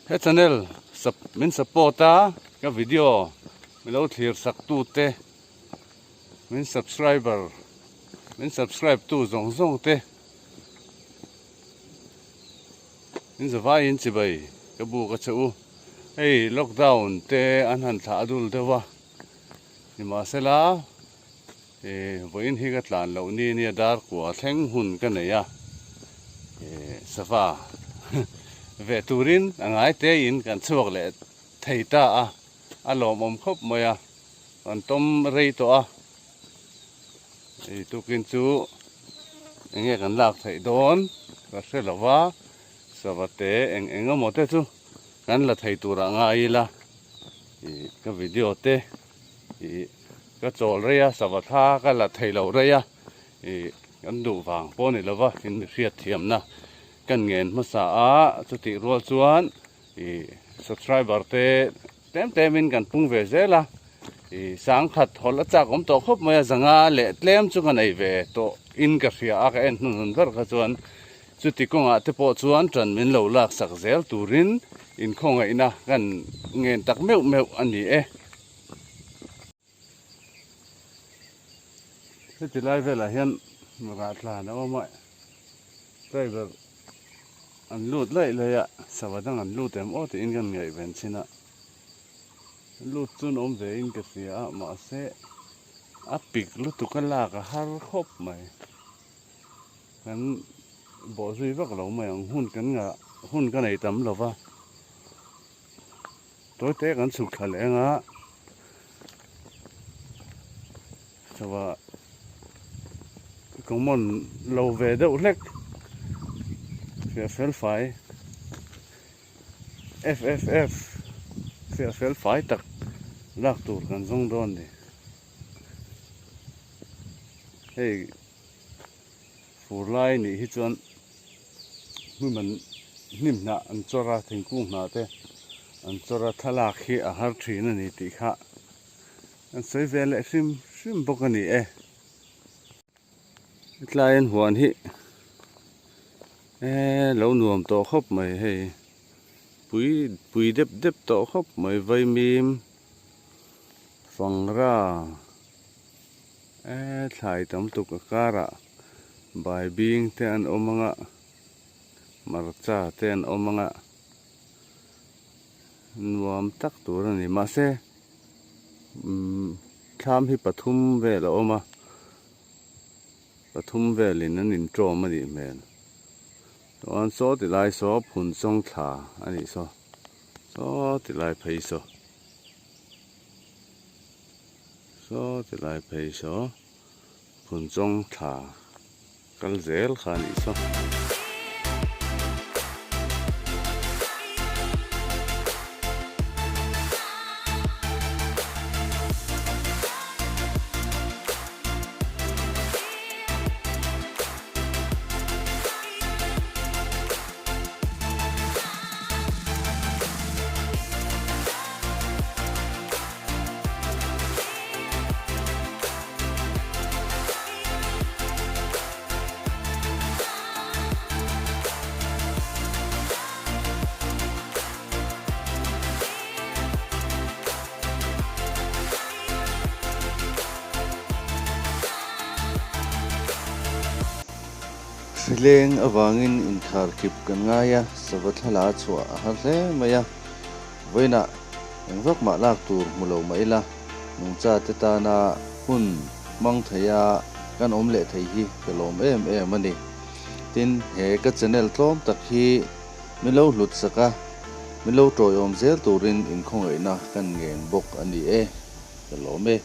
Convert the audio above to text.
He channel min support a ka video min lo thlir sak tu te min subscriber min subscribe tu zawng zawng te in zavaiin chibai ka buk a che u. Hei lockdown te an han thlah dul deuh a nimahsela vawiin hi ka tlan loh ni nia dar kua thleng hun ka nei a sava ve turin a ngai te in kan chhuak leh thei ta a a lawmawm khawp mai a kan tawm rei tawh a hei tukin chu enge kan lak theih dawn ka hre lo va sava te eng eng emaw te chu kan la thei turah ngai ila ih ka video te ih ka chawl rei a sava thla ka la thei lo rei a ih kan duh vang pawh a ni lo va in mi hriat thiamna kan ngen hmasa a chutih rual chuan ih subscriber te tlem tlem in kan pung ve zel a ih sangkhat hawlh a chak awm tawh khawp mai a zanga leh tlem chu ka nei ve tawh in ka hria a ka en hnunhnun ber kha chuan chuti kawngah te pawh chuan tan min lo lak sak zel turin inkhawngaihna kan ngen tak meuh meuh a ni e. Heti lai velah hian rah tlan a awm a driver an lut laih laih a sava dang an lut em aw tiin kan ngaihven chin a lut chu an awm ve in ka hria a mahse a pik lutuk a lak a har khawp mai kan bawhzui vak lo mai ang hun kan ngah hun ka nei tam lo va. Tawite kan chhuk thla leh anga chauha common lo ve deuh hlek fiah fel fai fff fiah fel fai tak lak tur kan zawng dawn a ni hei fur lai nih hi chuan hnim an hnim hnah an chawr a thingkung hnah te an chawr a thlalak hi a har thin a ni tih kha an sawi ve leh hrim hrim bawk a ni e. Hetlai an huan hi eee lo nuam tawh khawp mai hei pui pui dep dep tawh khawp mai vaimim fangra eee thlai tam tuk a karah. Baibing te an awm anga marcha te an awm anga nuam tak tur a ni mahse umm thlam hi pathum vel a awm a pathum velin an intawm a nih hmel chuan saw ti lai saw phun chawng thla a nih saw saw ti lai phei saw saw ti lai phei saw. Phun chawng thla kal zel kha a nih saw. Hrileng avangin inkhar kip kan ngai a, sava thla chhuah a har hle mai a, vawiinah engvak mah lak tur hmu lo mah ila. Nungcha te tana hun hmang theia kan awm leh thei hi ka lawm em em a ni. Tin, he ka channel tlawm tak hi min lo hlut sak a, min lo tawiawm zel turin inkhawngaihna kan ngen bawk a ni e. Ka lawm e.